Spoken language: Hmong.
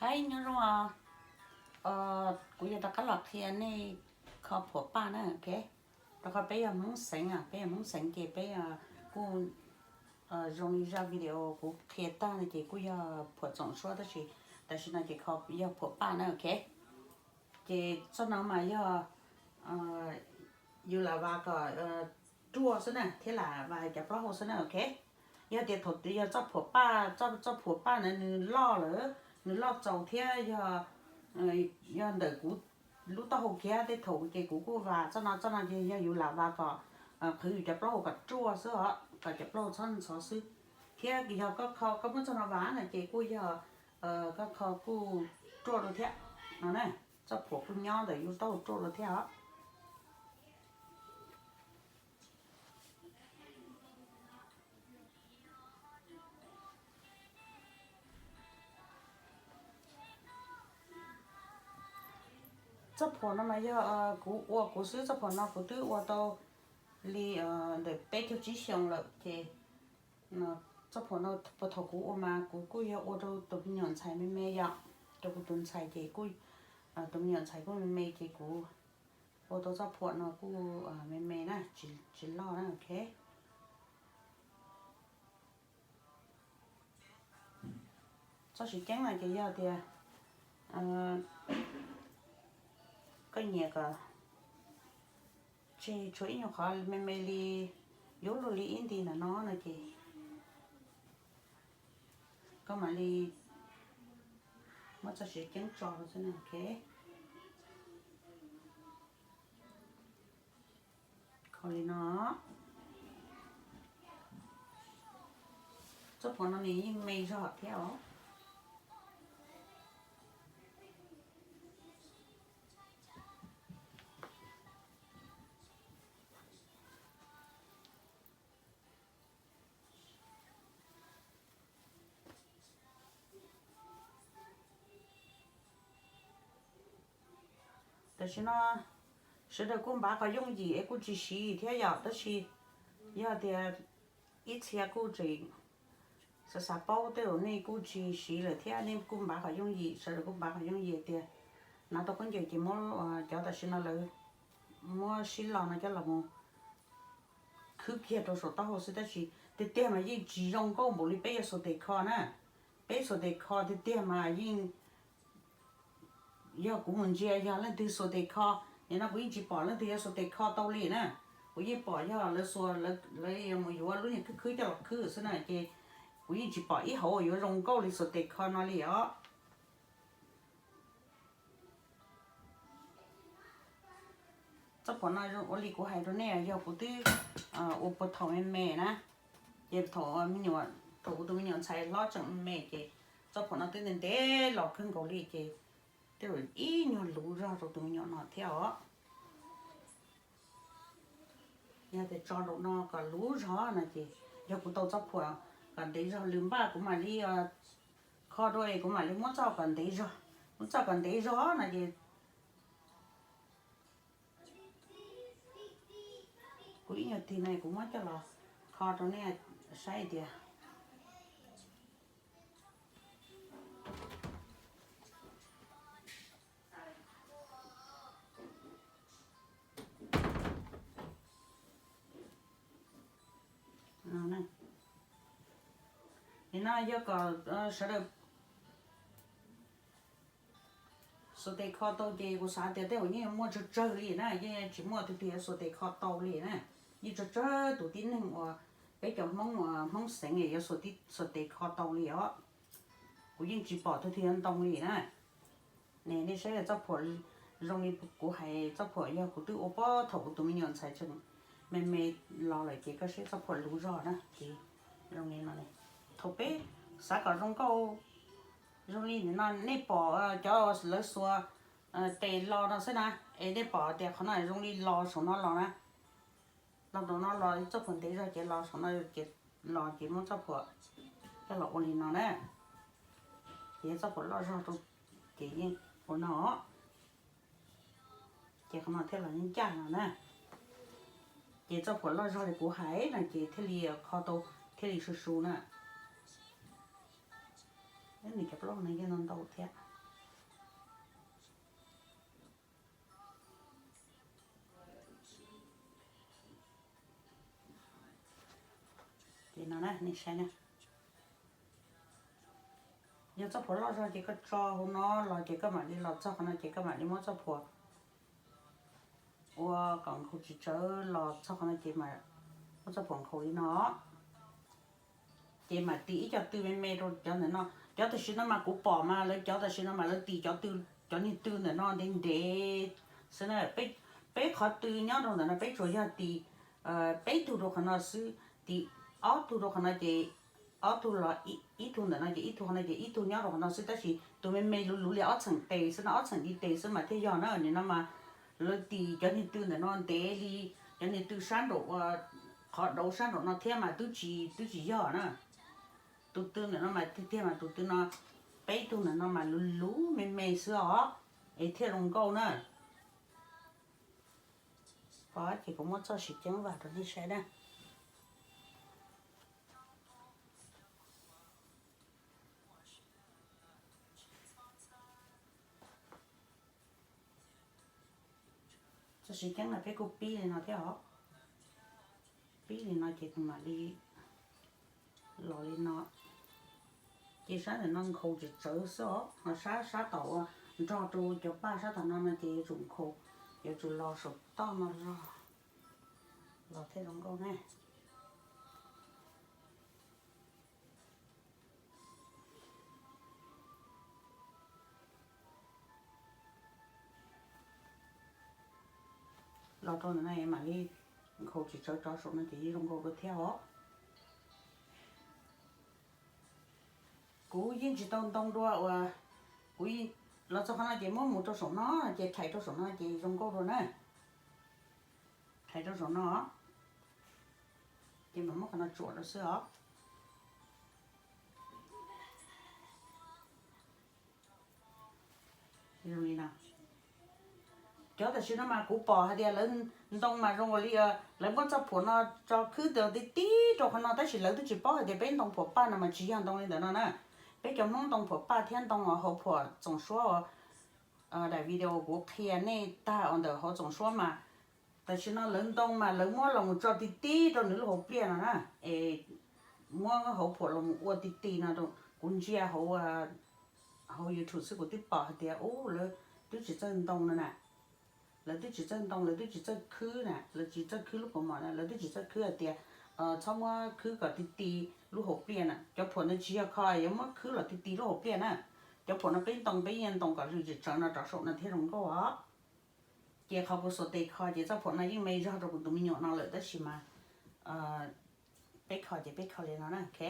Hais nyob zoo os, kuv yuav rov qab los qhia nej kho phuam paj na, ok. Rau qhov peb yog Hmoob xeev, peb yog Hmoob xeev ces peb kuj zoo li zaj video kuv qhia tag no ces kuj yog phuam txoom suab tab sis tam sim no ces kho yog phuam paj na, ok. Ces txoj no mas yog yus lam vas kom ruaj xwb na thiab lam vas cov plaub hau xwb na, ok. Yog tias thaum twg yog txoj phuam paj, txoj phuam paj na nws loj lawm, nws loj txaus thiab yog, yog ntawm kuv lub taub hau kiag tej thaum ces kuv kuj vas txoj no, txoj no ces yog yus lam vas kom qhwv yus cov plaub hau kom ruaj xwb os, kom cov plaub hau txhob ntxhov xwb. Thiab yog koj kho koj muab txoj no vas no ces kuj yog koj kho kuj ruaj dua thiab no na, txoj phuam kuj nyob ntawm yus taub hau ruaj dua thiab os. Txoj phuam no mas yog kuv ua kuv xwb, txoj phuam no kuv twb ua tau li ntawm peb caug tsib xyoo lawm ces txoj phuam no puag thaum kuv ua mas kuv kuj yog ua rau tus me nyuam ntxhais me me yom, rau kuv tus ntxhais ces kuj, tus me nyuam ntxhais kuj me me ces kuv ua tau txoj phuam no kuj me me na, tsis loj na, ok. Txoj siv ceeb no ces yog tias koj nyiam kom tseg tshuav ib nyuag qhov me me li, yuav luaj li ib nti ntawm no no ces koj mam li muab txoj siv ceeb tso rau xwb na, ok. Kho li no. Txoj phuam no nws yeej me zog thiab os. Tam sim no sawv daws kuj npav qhov yooj yim es kuj tsis siv thiab yom, tab sis yog tias ib txhia kuj tseem xav xav paub tej zaum nej kuj tsis siv lawm thiab nej kuj npav qhov yooj yim, sawv daws kuj npav qhov yooj yim tias hnav tau khaub ncaws ces muab cov tam sim no lawv muab sib log no coj los mus khwb kiag rau saum taub hau xwb, tab sis tiag tiag mas yeej tsis zoo nkauj npaum li peb yuav xuas tes kho na. Peb xuas tes kho tiag tiag mas yeej, yog kuv mus ntsia yog leej twg xuas tes kho, nim no kuv yeej tsis pom leej twg yuav xuas tes kho tau li na. Kuv yeej pom yog lawv xuas, lawv mus yuav lub niag khwb khwb coj los khwb xwb na, ces kuv yeej tsis pom ib hauv yuav zoo nkauj li xuas tes kho no li os. Txoj phuam no ua li kuv hais rau nej, yog kuv twb ua puag thaum me me na, ces thaum, thaum kuv tus me nyuam ntxhais hlob tseem me me ces txoj phuam no twb ntev ntev los kawg nkaus li ces tej zaum ib nyuag luv zog rau tus me nyuam no thiab os. Yog tias tso rau no kom luv zog no ces yog kuv tau txoj phuam kom ntev zog lwm npaj kuv mam li kho dua es kuv mam li muab txoj kom ntev zog, muab txoj kom ntev zog no ces kuv ib nyuag tig no kuv muab coj los kho rau nej saib tias nim no yog kom sawv daws xuas tes kho tau ces kuv xav tias tej zaum yeej muaj tsawg tsawg li na, yeej tsis muaj tus twg yuav xuas tes kho tau li na. Yeej tsawg tsawg tus tib neeg uas peb cov Hmoob, Hmoob xeev yuav xuas tes kho tau li os. Kuv yeej tsis pom tus twg yuav ntoo li na. Ne nej saib txoj phuam zoo li kuv hais, txoj phuam yog kuv twb ua puag thaum kuv tus me nyuam ntxhais tseem me me los lawm ces koj saib txoj phuam luv zog na ces zoo li no. Thaum peb xav kom zoo nkauj zoo li nim no nej pom cov lawv xuas tes los no xwb na, es nej pom tias qhov no zoo li los saum no los na, los saum no los txoj phuam ntev zog ces los saum no ces los ces muab txoj phuam coj los ua li no na, ces txoj phuam loj zog rau ces yeej ua no, ces qhov no thiaj los ncaj no na. Ces txoj phuam loj zog li kuv hais no ces thiaj li kho tau thiaj li su su na. Nws cov plaub no yeej ntau ntau thiab. Saib na, yog txoj phuam loj zog ces koj tso hauv no los ces koj mam li los txog qhov no ces koj mam li muab txoj phuam ua kom nkhaus tsis tsawv los txog qhov no ces muab txoj phuam nkhaus li no. Ces mam tis ib co tw me me rau cov ntawm no. Cov tam sim no mas kuv pom mas lawv cov tam sim no mas lawv tis cov tw, cov niag tw ntawm no ntev ntev xwb na. Peb qhov tw nyob rau ntawm no peb tsuas yog tis peb tug rau qhov no xwb, tis ob tug rau qhov no ces ob tug los ib tug ntawm no ces ib tug qhov no ces ib tug nyob rau qhov no xwb, tab sis tus me me luv luv li ob txheem tes xwb no, ob txheem li tes xwb mas thiaj yog na. Nim no mas lawv tis cov niag tw ntawm no ntev li cov niag tw sab nraum ua qhov dauv sab nraum no thiab mas twb tsis, twb tsis yog na. Tus tw ntawm no mas tiag tiag mas tus tw no, peb tug ntawm no mas luv luv me me xwb os, es thiaj zoo nkauj na. Pom ces kuv muab txoj siv ceeb vam rau nej saib na. Txoj siv ceeb no peb kuj pib li no thiab os. Pib li no ces kuv mam li los li no. Ces sab ntawm no nkhaus tsis tsawv xwb os, ho sab, sab tom ua nrog rau cov paj sab tom no no ces yuav tsum nkhaus, yuav tsum los saum toj no zog los thiaj zoo nkauj ne. Los rau ntawm no mam li nkhaus tsis tsawv rov saum no ces yeej zoo nkauj dua thiab os. Kuv yeej tsis tau ntoo dua uas kuv los txog qhov no ces muab mus rau saum no ces rhais rau saum no ces zoo nkauj dua na. Rhais rau saum no ces mam muab qhov no tsuam rau xwb os. Cov tam sim no mas kuv pom hais tias lawv ntoo mas zoo li lawv muab txoj phuam no tso khwb tib tib rau qhov no tab sis lawv twb tsis paub hais tias peb ntoo phuam paj no mas tsis yog ntoo li ntawm no na. Peb cov Hmoob ntoo phuam paj thiab ntoo hauv phuam txoom suab, daim video kuv qhia nej tag ntawm hauv txoom suab mas tam sim no lawv ntoo mas lawv muab los mus tso ti ti rau nws lub hauv pliaj no na, es muab hauv phuam los mus ua ti ti no rau. Kuv ntsia hauv YouTube xwb kuv twb pom hais tias ub lawv twb tsis txawj ntoo no na. Lawv twb tsis txawj ntoo, lawv twb tsis txawj khwb na, lawv tsis txawj khwb lub kaus mom na, lawv twb tsis txawj khwb hais tias txhob muab khwb kom ti ti lub hauv pliaj na. Cov phuam no tsis yog kho yuav muab khwb los ti ti lub hauv pliaj na. Cov phuam no peb ntoo peb yeej ntoo kom lwj tsis tsawv no rov saum no thiaj zoo nkauj os. Ces qhov kuv xuas tes kho ces txoj phuam no yeej me zog rau kuv tus me nyuam no lawm tab sis mas peb kho ces peb kho li no na, ok.